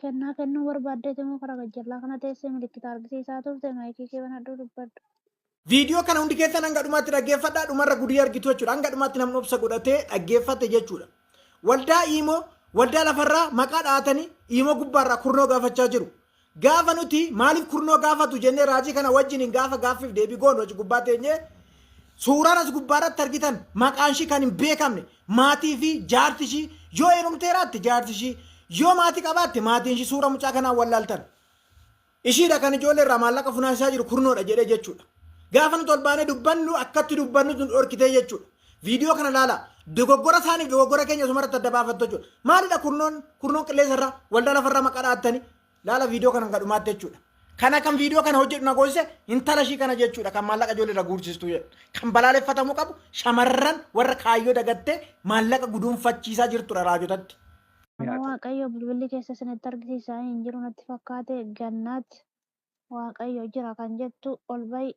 Kennaa kennuu barbaaddeeti moo karaa gajjallaa kana teessee milikkita argisiisaa turte maayikii kee banadhuu dubbadhu. Viidiyoo kana hundi keessan hanga dhumaatti dhaggeeffadhaa dhumarra gudii argitu jechuudha. Hanga dhumaatti namni obsa godhatee dhaggeeffate jechuudha. Waldaa iimoo waldaa lafarraa maqaa dhahatanii iimoo gubbaarraa kurnoo gaafachaa jiru. Gaafa nuti maaliif kurnoo gaafatu jennee raajii kana wajjiniin gaafa gaaffiif deebii goonu achi gubbaa teenyee suuraan as gubbaarratti argitan maqaan ishii kan hin beekamne maatii fi jaarti ishii yoo heerumteeraatte jaarti ishii yoo maatii qabaatte maatiin ishii suura mucaa kanaan wallaaltan. Ishiidha kan ijoollee irraa maallaqa funaansisaa jiru kurnoodha jedhee jechuudha. Gaafa nuti ol baanee dubbannu akkatti dubbannu nu dhorkitee jechuudha. Viidiyoo kana ilaala. Dogoggora isaaniif dogoggora keenya asumarratti adda baafattu jechuudha. Maalidha kurnoon kurnoon qilleensa irraa waldaa lafarraa maqaa dhaattanii laala viidiyoo kana hanga dhumaatti jechuudha. Kana kan viidiyoo kana hojjedhu na goosise intala ishii kana jechuudha kan maallaqa ijoollee irraa guursistu jedhu. Kan balaaleffatamuu qabu shamarran warra kaayyoo dagattee maallaqa guduunfachiisaa jirtudha raajotatti. Nama Waaqayyo bilbilli keessa isinitti argisiisaa hin jiru natti fakkaate Gannaat Waaqayyo jira kan jettu ol ba'i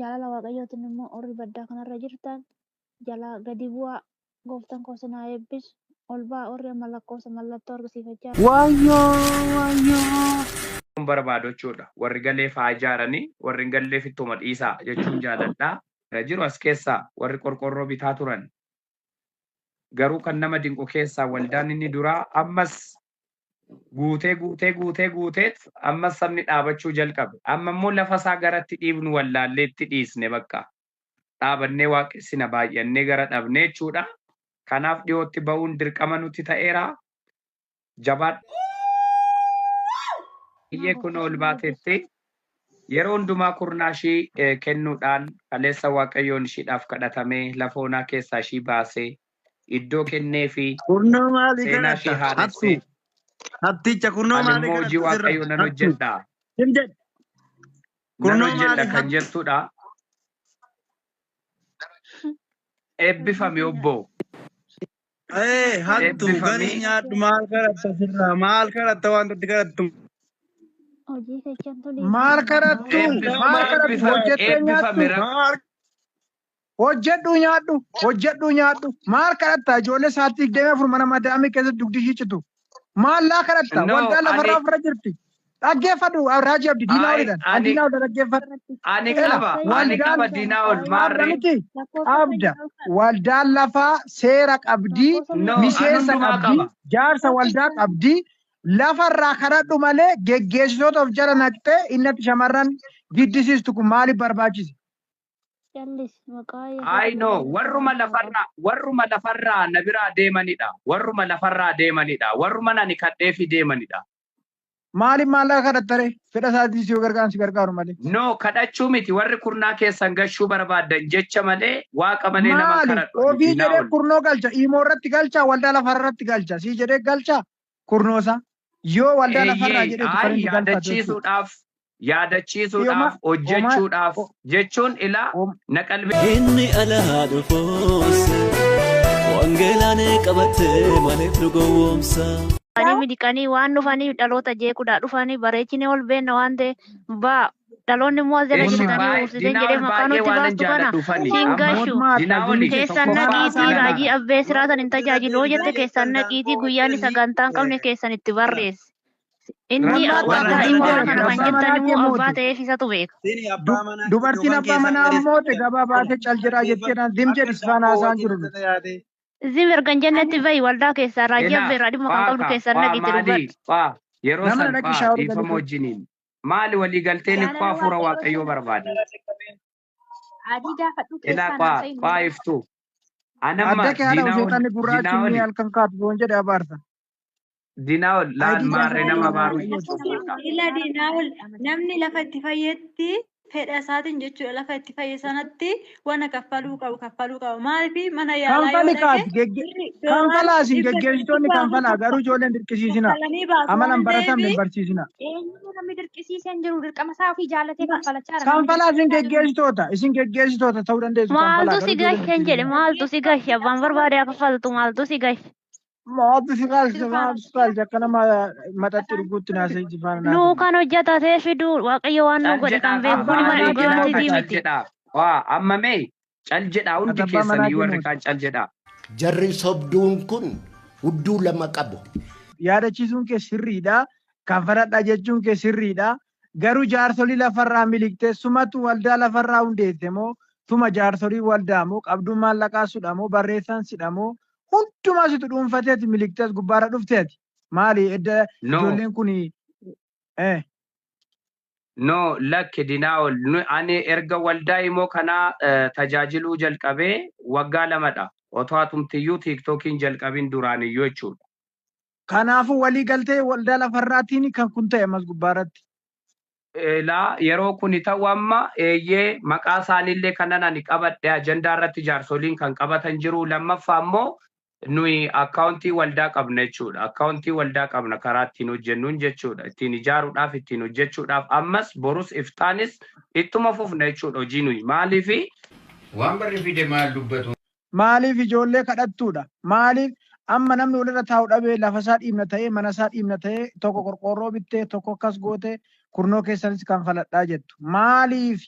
jaalala Waaqayyootiin immoo warri baddaa kanarra jirtan jalaa gadi bu'aa gooftan koo isin haa eebbisu ol ba'aa warri amma lakkoofsa mallattoo argisiifachaa Waayyoo waayyoo. Barbaadu jechuudha. Warri galeef haa ijaaranii, warri hin galleef ittuma dhiisaa jechuun jaaladha. Jiru as keessaa warri qorqorroo bitaa turan. Garuu kan nama dinqu keessaa waldaan inni duraa ammas guutee guutee guutee guuteet ammas sabni dhaabachuu jalqabe. Amma immoo lafa isaa garatti dhiibnu wallaallee itti dhiisne bakka. Dhaabannee waaqessina baay'annee gara dhabne jechuudha. Kanaaf dhiyootti ba'uun dirqama nutti ta'eera. Jabaadhu. Iyyee kun ol baatetti yeroo hundumaa kurnaa ishii kennuudhaan kaleessa Waaqayyoon ishiidhaaf kadhatamee lafa onaa keessaa ishii baasee iddoo kenneefii Kurnoo maalii seenaa ishii kadhatta? haaressee Hattu. Hatticha kurnoo ani maalii immoo hojii kadhatta sirra? Waaqayyoo nan Hattu. hojjedha Sim jedhe. nan Kurnoo hojjedha maalii kan hattu? jettudha. Eebbifami obbo. Ee hattu Eebbifami. galii nyaadhu maal kadhatta sirraa? Maal kadhatta wanta itti kadhattu? Hojii kechantu Maal dhiifama. kadhattu? Maal kadhattu? Eebbifami Hojjettee eebbifami nyaattu? Maal Hojjedhuu nyaadhu. Hojjedhuu nyaadhu. Maal kadhatta? Ijoollee sa'aatii 24 mana madaamii keessatti dugdi ishii citu. Maal laa kadhatta? No, Waldaa ani lafarraa ofirra jirti. Dhaggeeffadhu Raajii Abdi Diinaa Ay, oliidhaan. An Diinaa olidha dhaggeeffadhu. Ani Ela qaba, ani waldaan qaba diinaa ol qabda maarree. miti qabda. Waldaan lafaa seera qabdi, No, an miseensa hundumaa qabdi, qaba. jaarsa waldaa qabdi. Lafarraa kadhadhu malee geggeessitoota of jala naqxee innatti shamarran giddisiistu kun maaliif barbaachise? Callisi maqaa I Yesuusiin know namni warruma kana hin qabu. lafarraa warruma lafarraa na biraa deemanidha. Warruma lafarraa deemanidha. Warruma ani kadheefi deemanidha. Maaliif maallaqa kadhattare? Fedha isaatiin si yoo gargaaran si gargaaru malee. No kadhachuu miti warri kurnaa keessan gashuu barbaaddan jecha malee waaqa malee nama hin Maali? kadhadhu ani Ofii diinaa jedhee ol. kurnoo galcha. Imoo irratti galcha, waldaa lafarra irratti galcha. Sii jedhee galcha kurnoo isaa. Yoo waldaa lafarraa Eeyyee jedheetu kan ay inni galfatu jechuudha. yaadachiisuudhaaf Sii homaa yaadachiisuudhaaf homaa hojjechuudhaaf o- jechuun ilaa om- na qalbe Inni alaa dhufuus wangeelaan qabattee maaliif nu gowwoomsa? Dhufanii miliqanii waan dhufaniif dhaloota jeequudhaa dhufanii bareechinee ol beenna waan ta'e baa dhaloonni immoo as jala Eshi jirtanii baay uursiteen dinaa jedhee ol maqaa baay'ee nutti waanan baastu kana jaaladhuufani siin amma gashu Mootummaa dinaa oli keessan tokkoffaa naqiitii ilala raajii abbee siraatan hin tajaajilu yoo jette keessan naqiitii guyyaan isa gantaa hin qabne keessan itti barreessi. Inni Rammaa waldaa taate immoo moote kana kan abbaa jettan manaa kee immoo abbaa moote. ta'eef isatu beeka. Dubartiin abbaa manaa moote gabaa baatee cal jedhaa jetteedhaan zim jedhi si faana haasa'aan jiru nuti. Zim ergan jennetti bahi waldaa keessaa raajii Ilaa abbee irraa dhimma kan faa qabdu kaa keessan faa naqiitti maalii dubbadhu. faa yeroo Nama san dhaqi faa shaaworii dhiifama galii. wajjiniin maali walii galteen ikkoo Jaalala hafuura Waaqayyoo waaqayyoo sana barbaada. adii gaafadhu Ilaa keessaan qaa haasa'in qaa malee. iftuu anamma Adda kee haadha dinaa ol seexanni dinaa gurraachi oli halkan kaatu foon jedhe abaarsa. dinaa ol laal Ayidii maarree gaafadhu nama jaalala abaaruu waaqayyooti. jechuun beekaa. Ila diinaa'ol namni lafa itti fayyetti fedha isaatiin jechuudha lafa itti fayye sanatti wana kaffaluu qabu kaffaluu qaba maaliif mana yaalaa yoo Kanfali dhaqe kaati gegge birri doolaara kanfalaa isin dhibba geggeessitoonni dhibba afur kanfalaa garuu ijoolleen dirqisiisina. kaffalanii baasu Amalan waan baratamne ta'eef hin barsiisina. Eenyutu namni dirqisiisee hin jiru dirqama isaa ofii jaallatee kaffalachaa jira namni Kanfalaa isin dirqisiisaa jiru. geggeessitoota isin geggeessitoota ta'uu dandeessu kanfalaa Maaltu garuu si ijoolleen gashe hin jedhe dirqisiisina. maaltu si gashe abbaan barbaade haa kaffaltu maaltu si gashe. Maaltu si galche Situ faana maaltu si galche akka nama maxaxxi dhuguutti naasee si faana Nuu naasa'u. kan hojjetatee fidu Waaqayyo waan nuu Cal godhe jedhaa kan kaa beeku kuni mana maalii Abbaa manaa kee ilaa kaa dhugaatiitii cal moote. miti. jedhaa waa amma mee cal jedhaa Ati hundi abbaa keessan manaa iyyuu kee warri moote. kaan cal jedhaa. Jarri sobduun kun hudduu lama qabu. Yaadachiisuun kee sirriidha. Kanfaladhaa jechuun kee sirriidha. Garuu jaarsolii lafarraa miliqxee sumatu waldaa lafarraa hundeesse moo suma jaarsolii waldaa moo qabduun maallaqaa sudha moo barreessaan sidha moo hundumaa situ dhuunfateeti miliqxees gubbaarra dhufteeti. Maali edda No. ijoolleen kun No, lakki Dinaa'ol. Ani erga waldaa immoo kanaa tajaajiluu jalqabee waggaa 2dha. Otoo atumtiyyuu TikTokiin jalqabin duraaniyyuu jechuudha. Kanaafuu walii galtee waldaa lafarraatiin kan kun ta'e ammas gubbaarratti. Ilaa, yeroo kuni ta'u amma eeyyee, maqaa isaaniillee kanan ani qabadhe ajandaa irratti jaarsoliin kan qabatan jiru. Lammaffaa immoo nuyi akkaawuntii waldaa qabna jechuudha. Akkaawuntii waldaa qabna karaa ittiin hojjennuun jechuudha. Ittiin ijaaruudhaaf, ittiin hojjechuudhaaf, ammas borus iftaanis ittuma fufna jechuudha hojii nuyi. Maaliifi Waan barri fide maal dubbatu? Maaliif ijoollee kadhattuudha? Maaliif amma namni walirra taa'u dhabee lafa isaa dhiibna ta'ee, mana isaa dhiibna ta'ee, tokko qorqoorroo bittee, tokko akkas gootee, kurnoo keessanis kanfaladhaa jettu? Maaliif?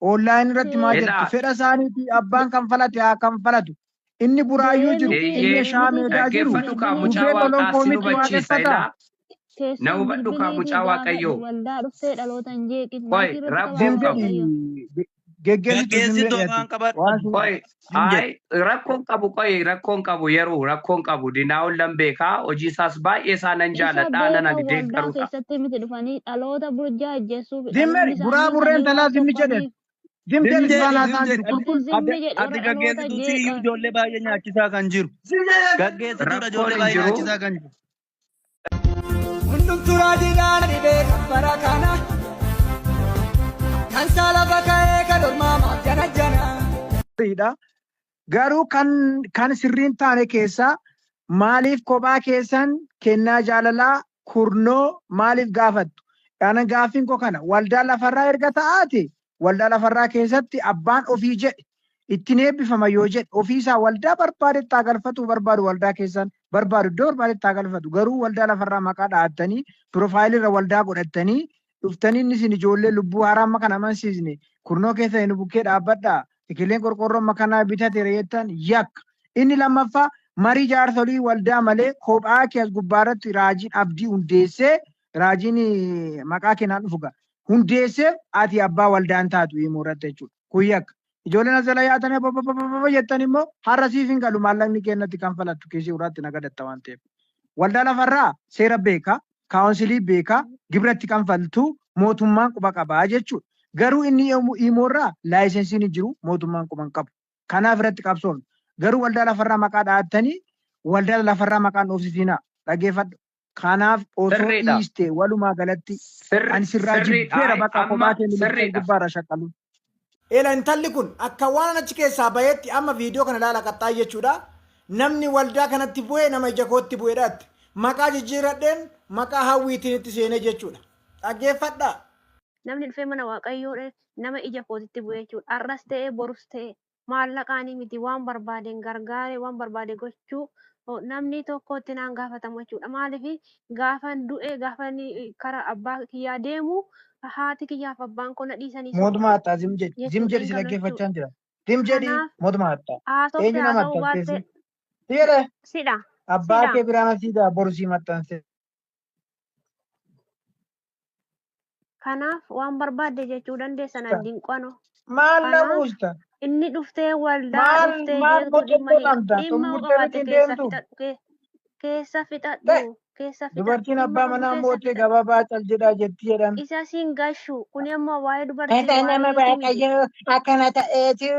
Online irratti maal jettu? Ilaa Fedha isaaniitii abbaan kanfalate haa kanfalatu. Inni Buraayyuu jiru, inni eeyyee, Shaa Meedaa jiru, dhaggeeffadhu kaa mucaa dhufee waaqaa si Tolonqoomitti hubachiisa. waaqeffataa? Ilaa, na Keessan hubadhu kaa bilbiliitii mucaa gaafadhu waaqayyoo. waldaa dhuftee dhaloota hin jeeqin. Qoy, Maayikii irratti rakkoon Zim qabaa qabu. jedhi, geggeessitu zim Gaggeessitu jedhi afaan ati. qabadhu. Waan sin Qoy, Zim jedhi. ay, rakkoon qabu, qoy, rakkoon qabu, yeroo rakkoon qabu Dinaa'ol nan beekaa, hojii isaas baay'ee isaa nan Isa jaaladha, nan beeka ani waldaa deeggarudha. keessatti miti dhufanii dhaloota burjaajjessuuf Zim dhaloonni jedhi, buraa isaanii burreen sanii talaa waan zimmi jedhe. sobbaniif. Zim Zim jedhi jedhi, sifaan zim haasaan jedhi. jiru. Ati Ati ati zimmi jedhi ati warra dhaloota gaggeessitu siyyuu jeeqan. ijoollee baay'ee nyaachisaa kan jiru. Zim jedhi. Gaggeessituudha Rakkoon ijoollee hin baay'ee jiru. nyaachisaa kan jiru. Hundumtuu raajiidhaan dhibee kan bara kana. Kan saala ka'ee kan ormaa maaf jana jana. Sirriidha. Garuu kan sirriin taane keessaa maaliif kophaa keessan kennaa jaalalaa kurnoo maaliif gaafattu? Ana gaaffiin koo kana, waldaa lafarraa erga ta'aate, waldaa lafarraa keessatti abbaan ofii jedhe ittiin eebbifama yoo jedhe, ofiisaa waldaa barbaadetti haa galfatu, barbaadu waldaa keessan barbaadu iddoo barbaadetti haa galfatu. Garuu waldaa lafarraa maqaa dhahattanii profile irra waldaa godhattanii dhuftanii, inni isin ijoollee lubbuu haaraa amma kana amansiisne, kurnoo keessa hin bukkee dhaabbadhaa, ikileen qorqoorroo amma kanaa bitate jettan, yakka. Inni lammaffaa, marii jaarsolii waldaa malee kophaa kee as gubbaarratti raajiin abdii hundeessee, raajiin maqaa keenaan dhufu ga'a. Hundeesseef ati abbaa waldaan taatu himuu irratti jechuudha. Kun yakka. Ijoolleen as jala yaatanii bababababa jettan immoo har'a siif hin galu, maallaqni kennatti kanfalattu kiisii uraatti nagadatta waan ta'eef. Waldaa lafarraa seera beeka, council beeka, gibiratti kanfaltu mootummaan quba qabaa jechuudha. Garuu inni imoorraa license-iin hin jiru, mootummaan quba hin qabu. Kanaaf irratti qabsoofna. Garuu waldaa lafarraa maqaa dhahattanii waldaa lafarraa maqaan dhoofsisinaa, dhaggeeffadhu. Kanaaf osoo Sirriidha. dhiiste walumaa galatti ani sirraa Sirriidha. jibbeera Ay, bakka amma kophaa kee miliqxee sirriidha. gubbaarra shaqqalu. Eela, intalli kun akka waan achi keessaa baheetti amma viidiyoo kana ilaala qaxxaa jechuudha. Namni waldaa kanatti bu'ee nama ija kootti bu'eedhaatti. Maqaa jijjiirradheen maqaa hawwiitiin itti seenee jechuudha. Dhaggeeffadhaa. Namni dhufee mana Waaqayyoo nama ija kootitti bu'ee jechuudha. Har'as ta'ee borus ta'e maallaqaanii miti, waan barbaadeen gargaaree waan barbaade gochuu namni tokko itti naan gaafatamu jechuudha. Maaliif gaafan du'e, gaafan karaa abbaa kiyyaa deemu, haati kiyyaaf abbaan koo na dhiisanii Mootummaa sokku hattaa zim jedhi. Zim jechuudha jedhi, hin si galu jechuudha. dhaggeeffachaa jira. Zim jedhi, Kanaaf mootummaa hattaa. haasofte Eenyu nama haasa'uu maxxanseessi? baatte Siidha. sidha Abbaa sidha. kee biraan asiidha, boru sii maxxanse. Kanaaf waan barbaadde jechuu dandeessa, nan dinqano. Maal na Kanaaf buusta? inni dhuftee waldaa Maal dhuftee maal jeeqxu dhimma bocottoo hin dhamta? dhimma Xumurtee qabaatte miti hin keessa deemtu? fixadhu, keessa Ta'e fixadhu, keessa fixadhu, dubartiin dhimma abbaa qabdu manaa keessa moottee fixadhu. gabaabaa cal jedhaa jetti jedhan. Isa siin gashu kuni ammoo waa'ee dubartii Isa nama waa'ee keetii miti. Waaqayyo akkana ta'eetu,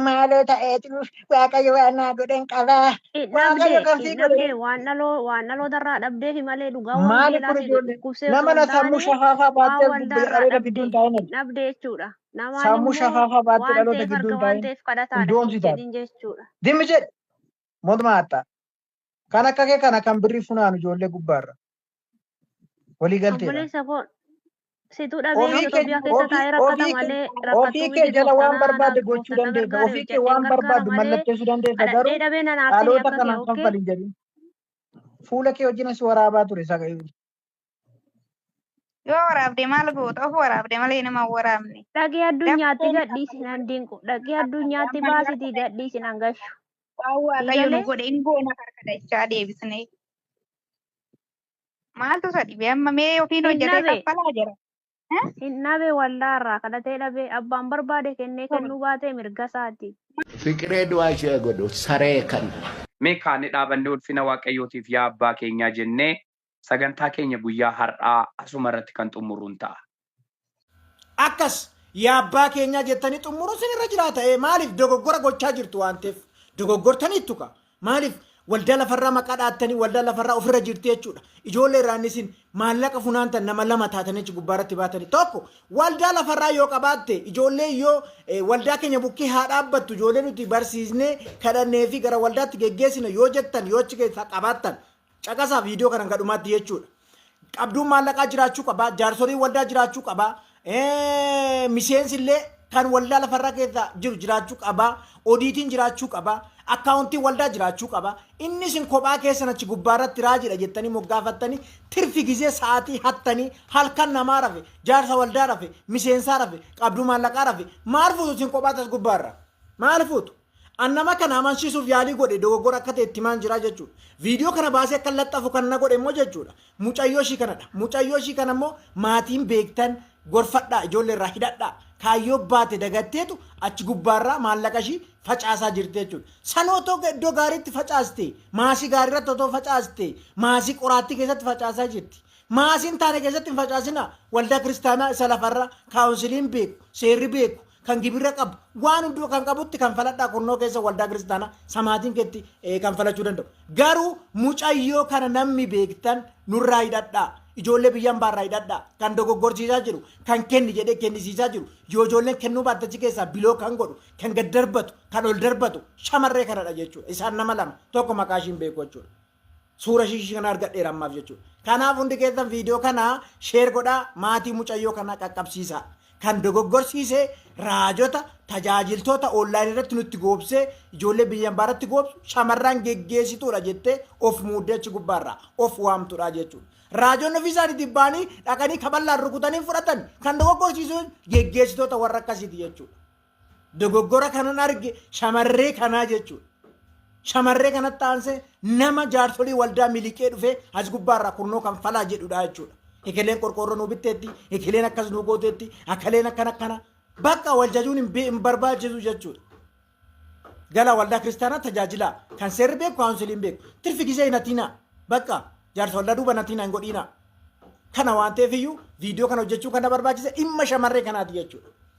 maaloo ta'eetu, Waaqayyo waan naa godhen qabaa. Hin Waaqayyo dhabde kan sii hin godhe. dhabde, waan dhalootarraa dhabdeefi malee dhugaa Maali wangeelaa kun si ijoollee? dhukkubsee osoo Nama hin na sammuu taane shafaafaa waan baattee as gubbee waldaarraa dhaloota dhabde gidduu hin taa'in hin ati. dhabde jechuudha. Namaan Sammuu immoo shafaafaa baattee waan dhaloota ta'eef gidduu arga hin waan taa'in. ta'eef Hin kadhataadha hin doomsitaati. jedhin jechuudha. Dimmi jedhi, mootummaa hattaa. Kan akka kee kana kan birrii funaanu ijoollee gubbaarra. Walii galteedha. Obboleessa koo, situ dhabee Ofii kee Itoophiyaa keessa ofii taa'ee rakkata ofii kee malee rakkattuu ofii kee miti. jala waan Gooftaan barbaadde gochuu gooftaan na dandeessa. gargaare, Ofii kee hojjedheen waan gargaara barbaaddu malee mallatteessuu dandeessa, kadhadhee garuu dhabee nan aarsini dhaloota akka kee kanaan okkee. kanfalin jedhin. Fuula kee wajjin as waraabaa ture sagalee. Yoo waraabde maal goota? Of waraabde malee nama hin waraabne. Dhaqee addunyaatti Dafqeen gadhiisi nan dinqu. Dhaqee addunyaatti baasitii gadhiisi nan gashu. Waan Sii Waaqayyo nu galee godhe hin goona, harka dachaa deebisnee. Maaltu isa dhibe amma mee ofiin Hin hojjetee dhabe. kaffalaa jira. Hin dhabe waldaa irraa kadhatee dhabe abbaan barbaade kennee kennuu baate mirga isaati. Fiqiree du'aa ishee godhu saree kana. Mee kaanee dhaabannee ulfina Waaqayyootiif yaa abbaa keenyaa jennee sagantaa keenya guyyaa har'aa asuma irratti kan xumurru hin ta'a. Akkas yaa abbaa keenyaa jettanii xumuruun sin irra jiraata. Ee maaliif dogoggora gochaa jirtu waan ta'eef dogoggortaniittu ka. Maaliif waldaa lafarraa maqaa dhaattanii waldaa lafarraa ofirra jirti jechuudha. Ijoollee irraa inni isin maallaqa funaantan nama lama taatanii achi gubbaarratti baatanii tokko waldaa lafarraa yoo qabaatte ijoollee yoo waldaa keenya bukkee haa dhaabbattu ijoollee nuti barsiisnee kadhannee fi gara waldaatti geggeessina yoo jettan yoo achi keessaa qabaattan caqasaa viidiyoo kana gadhumaatti jechuudha. Qabduun maallaqaa jiraachuu qaba, jaarsoliin waldaa jiraachuu qaba, miseensi illee kan waldaa lafarraa keessa jiru jiraachuu qaba, odiitiin jiraachuu qaba, akkaawuntiin waldaa jiraachuu qaba. Inni isin kophaa keessan achi gubbaarratti raajidha jettanii moggaafattanii tirfi gizee sa'aatii hattanii halkan namaa rafe, jaarsa waldaa rafe, miseensaa rafe, qabduu maallaqaa rafe, maal fuutu isin kophaa tas gubbaarra? Maal fuutu? An nama kana amansiisuuf yaalii godhe dogoggora akka ta'e itti himaan jira jechuudha. Viidiyoo kana baasee akka laxxafu kan na godhe immoo jechuudha. Mucayyoo ishii kanadha. Mucayyoo ishii kana immoo maatiin beektan gorfadhaa ijoollee irraa hidhadhaa. Kaayyoo baate dagatteetu achi gubbaarraa maallaqa ishii facaasaa jirti jechuudha. Sanoo otoo iddoo gaariitti facaaste maasii gaarii irratti otoo facaaste maasii qoraattii keessatti facaasaa jirti. Maasii hin taane keessatti hin facaasinaa. Waldaa kiristaanaa isa lafarra kaawunsiliin beeku seerri beeku kan gibira qabu waan hunduu kan qabutti kan faladhaa kurnoo keessa waldaa kiristaanaa samaatiin keetti kan falachuu danda'u. Garuu mucayyoo kana namni beektan nurraa hidhadhaa. Ijoollee biyya hambaarraa hidhadhaa. Kan dogoggorsiisaa jiru, kan kenni jedhee kennisiisaa jiru, yoo ijoolleen kennuu baatte achi keessaa biloo kan godhu, kan gad darbatu, kan ol darbatu shamarree kanadha jechuudha. Isaan nama lama tokko maqaa ishiin beeku jechuudha. Suura ishii kana argadheera ammaaf jechuudha. Kanaaf hundi keessan viidiyoo kana sheer godhaa maatii mucayyoo kanaa qaqqabsiisaa. Kan dogoggorsiise raajota tajaajiltoota onlaayinii irratti nutti goobsee ijoollee biyya ambaa irratti goobsu shamarraan geggeessituudha jettee of muuddee achi gubbaarraa of waamtudha jechuudha. Raajonni ofii isaaniitiif ba'anii dhaqanii kaballaan rukutanii fudhatan kan dogoggorsiisu geggeessitoota warra akkasiiti jechuudha. Dogoggora kanan arge shamarree kanaa jechuudha. Shamarree kanatti aansee nama jaarsolii waldaa miliqee dhufee as gubbaarraa kurnoo kan falaa jedhudha jechuudha. Ekeleen qorqoorroo nuu bitteetti, ekeleen akkas nuu gooteetti, akaleen akkana akkana. Bakka wal jajuun hin barbaachisu jechuudha. Gala waldaa kiristaanaa tajaajilaa kan seerri beeku kaawunsiliin beeku. Tirfi gisee hin hatiinaa. Bakka jaarsa waldaa duuba hin hatiinaa hin godhiinaa. Kana waan ta'eef iyyuu viidiyoo kana hojjechuu kana barbaachise dhimma shamarree kanaati jechuudha.